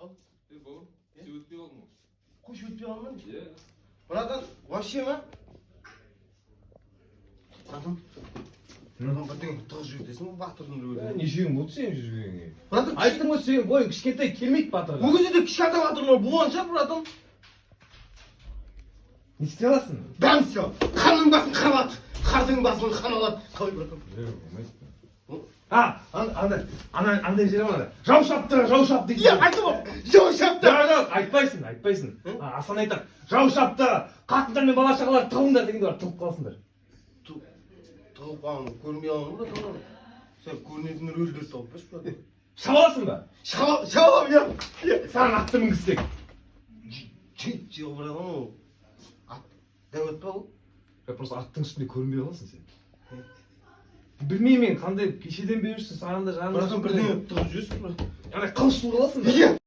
Ал. Е, бауырым, сен өтпей қалдың ғой. Қойшы, өтпей қалдым ба? Иә. Братан, вообще ма? Братан, братан, бірдеңе тығып жібересің ба батырдың рөліне? Нешеуің болды сенің жүргеніңе? Братан, Айттым ғой, сенің бойың кішкентай, келмейді батырға. Ол кезде де кішкентай батырлар болған шығар, братан. Не істей аласың? Бәрін істей аламын. Ханның басын хан алады, қардың басын хан алады. Қалай, братан? А, андай, ана, андай жері бар, ана. «Жау шапты, жау шапты» дейді. Иә, айтып ал. Жау шапты. Жоқ, жоқ, айтпайсың, айтпайсың. А, Асан айтады: «Жау шапты, қатындар мен бала шағалар тығылыңдар» дегенде, барып тығылып қаласыңдар. Тығылып қалған көрінбей қалған ғой, братан. Сен көрінетін рөлдерді тауып берші, братан. Шаба аласың ба? Шаба аламын, иә. Саған атты мінгізсек. Жоқ, братан, ол ат дәу па ол? Просто аттың үстінде көрінбей қаласың сен. Білмеймін мен қандай, кешеден бері жүрсің, саған да жаным. Братан, бірдеңе тығып жүрсің, братан. Ана қылыш суыра аласың ба? Иә.